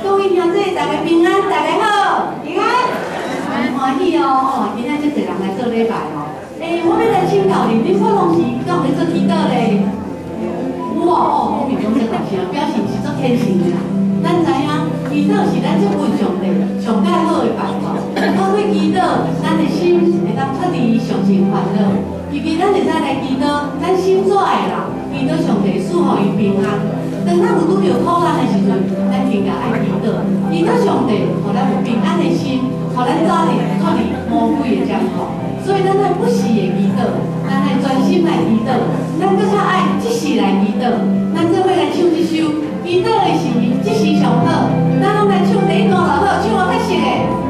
各位兄弟，大家平安，大家好，平安。真歡喜哦，哦，今仔遮濟人來做禮拜哦。欸，我欲來請教你，恁普通時敢有咧做祈禱咧？有哦，哦，我面講這大聲，表示是足虔誠的啦。咱知影，祈禱是咱接近上帝上蓋好的辦法。透過祈禱，咱的心會當脫離上層煩惱。尤其咱會使來祈禱，咱信主的人，祈禱上帝賜予伊平安。當咱有拄著苦難的時陣，咱更加愛祈禱，祈禱上帝，予咱有平安的心，予咱早日脫離魔鬼的掌控。所以咱愛不時的祈禱，咱愛專心來祈禱，咱閣較愛即時來祈禱。咱做伙來唱這首祈禱的時，這時上好。咱攏來唱第一段就好，唱予較熟的。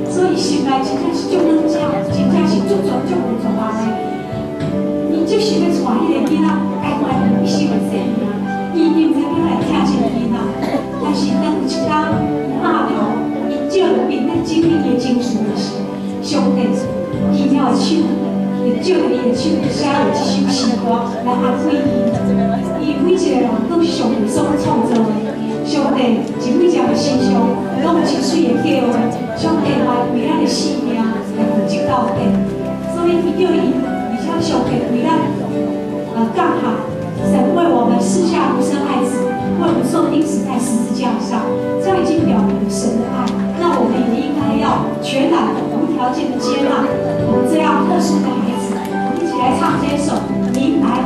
所以心內真正是足軟囡仔甘愿用一生的性命，伊伊毋知欲来疼这个囡仔。但是當有一天，阿頭伊照著面咧整理伊的情緒的時，上帝奇妙的手，就照著伊的手寫落這首詩歌來安慰伊。伊每一個人攏是上帝所創造的，上帝佇每一個人身上攏有真媠的計劃，上帝來為咱的生命來負責到底，所以伊叫伊，而且上帝為咱降下，神為我們賜下獨生愛子，為我們受釘死在十字架上，這樣已經表明了神的愛。那我們也應該要全然的、無條件的接納我們這樣特殊的孩子。我們一起來唱這首《明白愛》。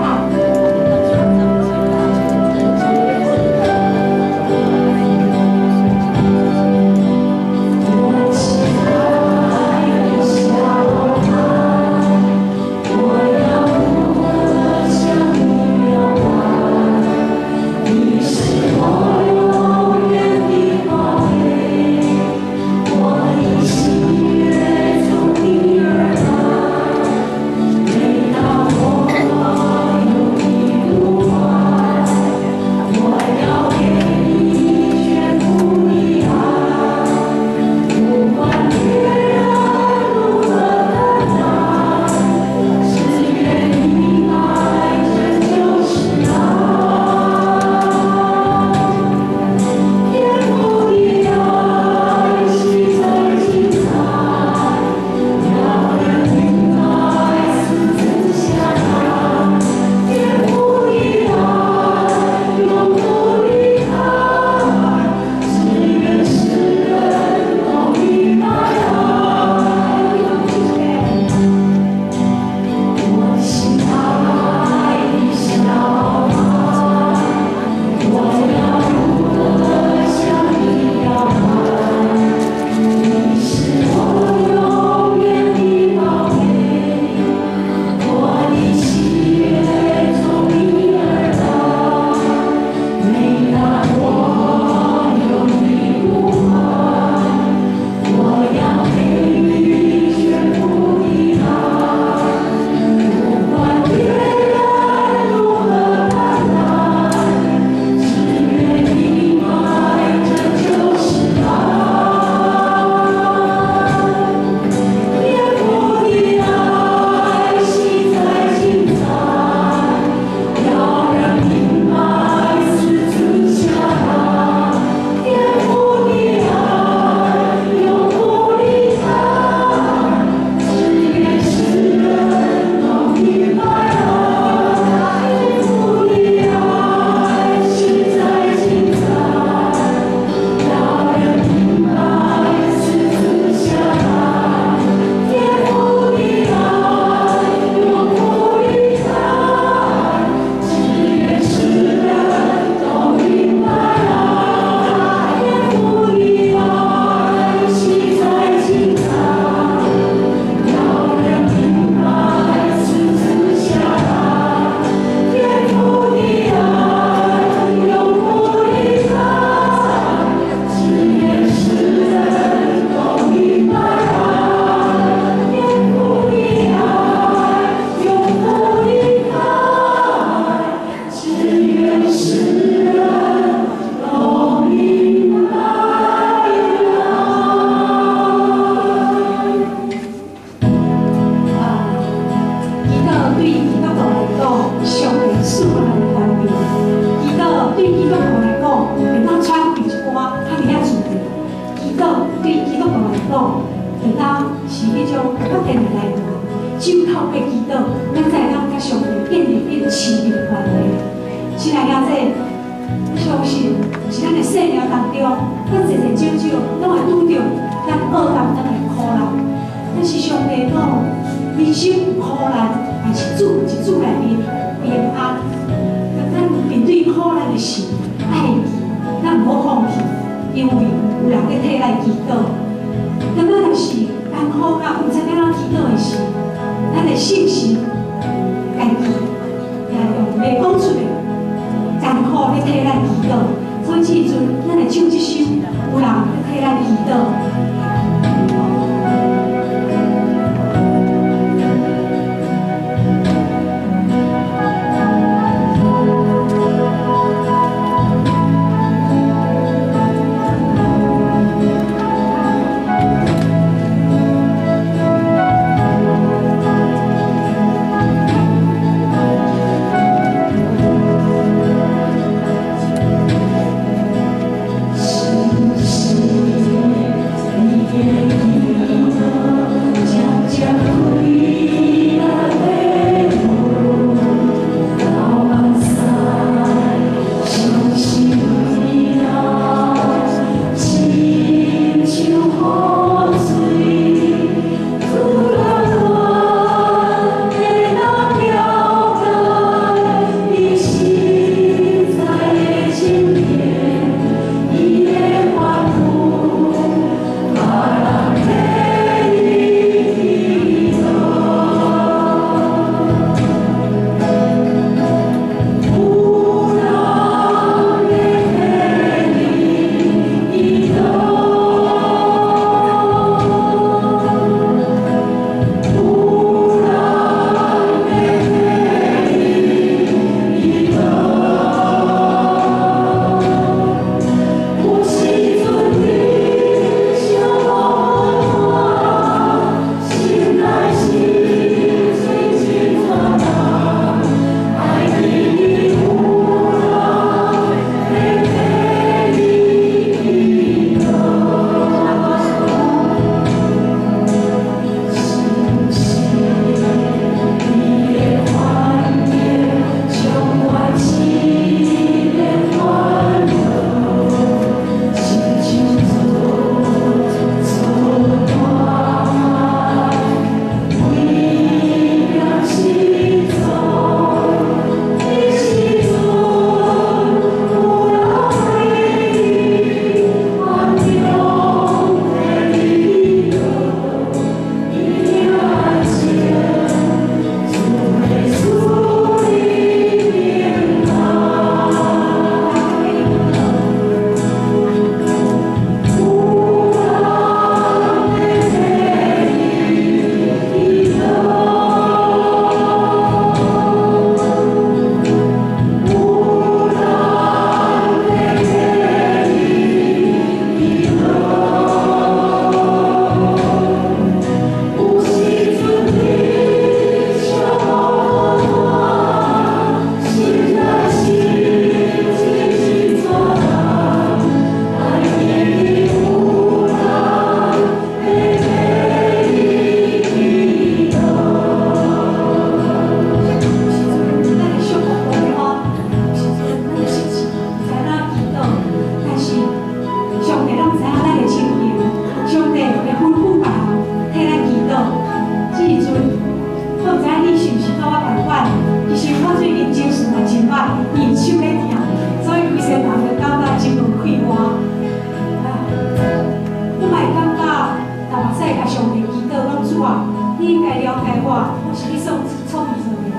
主啊，你應該了解我，我是你所創造的，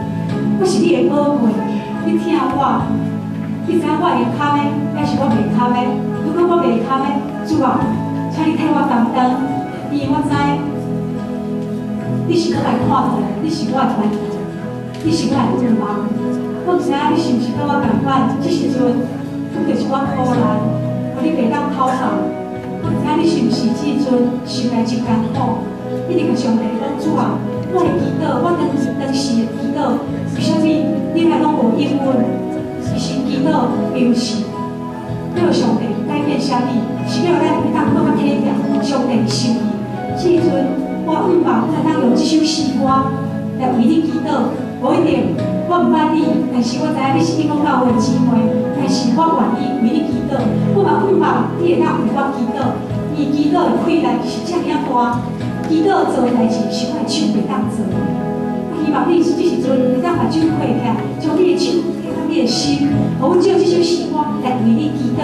我是你的寶貝，你疼我，你知影我會堪的，抑是我袂堪的？如果我袂堪的，主啊，請你替我擔當，因為我知你是閣來看到，你是我的關注，你是我的盼望。我毋知影你是毋是佮我仝款，這時陣拄著一寡苦難，予你袂當透放。我毋知影你是毋是這陣受來真艱苦，一直共上帝講，主啊，我會祈禱，我當當時會祈禱，為啥物你來攏無應允？其實祈禱並毋是欲上帝改變啥物，是欲咱會當閣較體貼上帝的心意。這陣我向望會當用這首詩歌來為你祈禱，無一定我毋捌你，但是我知影你是永遠教會姊妹，但是我願意為你祈禱，我嘛向望你會當為我祈禱，伊祈禱的氣力是遮爾仔大，祈禱做代誌是我的手袂當做。我希望你這時陣會當目睭閉起來，將你的手貼到你的心，予阮借這首詩歌來為你祈禱。